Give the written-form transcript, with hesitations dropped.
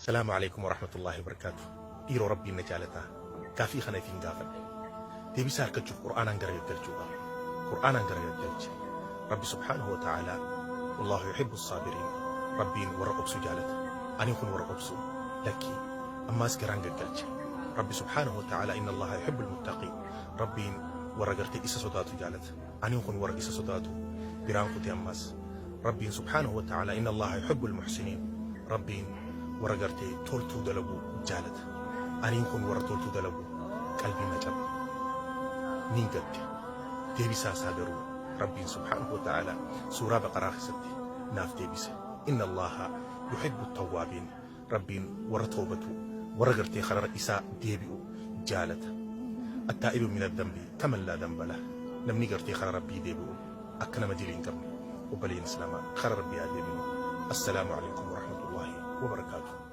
Salaamu Aleykum Warahmatullaahi Wabarakaatuh Dhiiroo Rabbiin na jaalataa? Gaafii kana ifiin gaafadhe. Deebisaa argachuuf Qur'aanaan gara gaggalchuu qaba. Qur'aanaan gara gaggalche. Rabbi subhaanahu wa ta'aalaa Wallaahu yuhibbu saabiriin. Rabbiin warra obsu jaalata. Ani kun warra obsu? Lakkii. Ammaas garaan gaggalche. Rabbi subhaanahu wa ta'aalaa Inna Allaaha yuhibbul muttaqiin. Rabbiin warra gartee isa sodaatu jaalata. Ani kun warra isa sodaatu? Biraan kute ammaas. Rabbiin subhaanahu wa ta'aalaa Inna Allaaha yuhibbul muhsiniin. Rabbiin warra gartee toltuu dalagu jaalata. Aniin kun warra toltuu dalagu? Qalbiin na cabe. Niin gadde. Deebisaa isaa garuu Rabbiin subhaanahu wa ta'aalaa suuraa Baqaraa keessatti naaf deebise. Inna Allaaha yuhibbu tawwaabiin. Rabbiin warra tawbatu, warra gartee karara isaa deebi'u jaalata. Attaa'ibu mina dhanbi kaman laa dhanba lah. Namni gartee kara Rabbii deebi'u akka nama dilii hin qabne. Obboleeyyan Islaamaa kara Rabbii haa deebinu. Assalaamu aleykum warahmatullaahi wabarakaatuh.